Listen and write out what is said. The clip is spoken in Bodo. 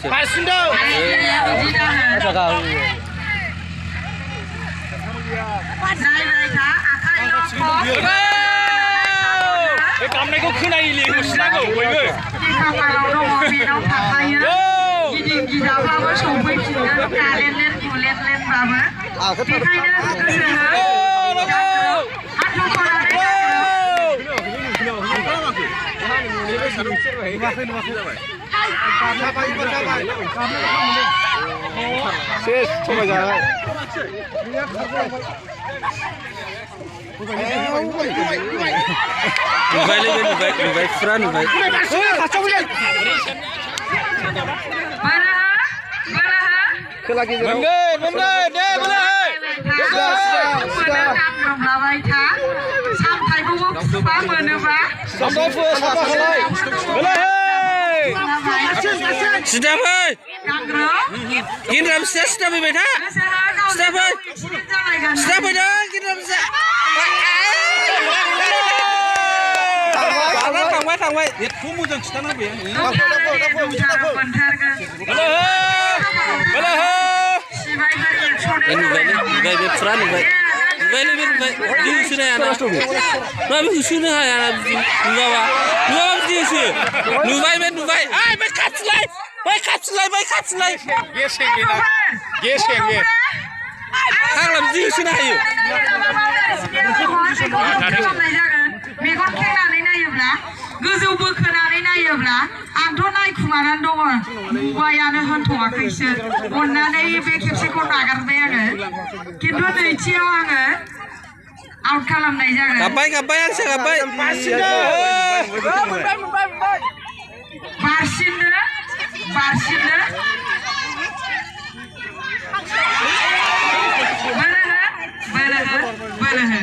Pasundau. Kamnaयखौ खोनायोलै होसिनांगौ बयबो खामाराव दङ बेनाव थाखायो गिदिं गिदाब्लाबो सौफैफिनगोन गालेनलेन गुलेनलेनबाबो बेखायनो गोसो हो हाथ खरानै सेस थगाय जाबाय नुबाय फुरा नुबाय खोला गेजेर मोनगोन दे गानग्रोमलाबाय था सामथाइखौबो फुबा मोनोबा सिदा फै गिन्द्रा फिसाया सिदा फैबाय था सिदा फै सिदा फैदों गिन्द्रा फिसा थांबाय एथ' मोजां खिथानांबाय नुबाय बे फुरा नुबाय बिदि होसोनो हायाना माबा होसोनो हायाना बिदि नुवाबा बिदि होसो नुबाय बै खाथिलाय गेसें फाग्ला बिदि होसोनो हायो मेगन खेंनानै नायोब्ला गोजौ बोखोनानै नायोब्ला आंथ' नायखुमानानै दङ नुबायानो होनथ'वाखैसो अननानै बे खेबसेखौ नागारबाय आङो खिन्थु नैथियाव आङो आउट खालामनाय जागोन गाबबाय आंसो गाबबाय बारसिननो बोलो हो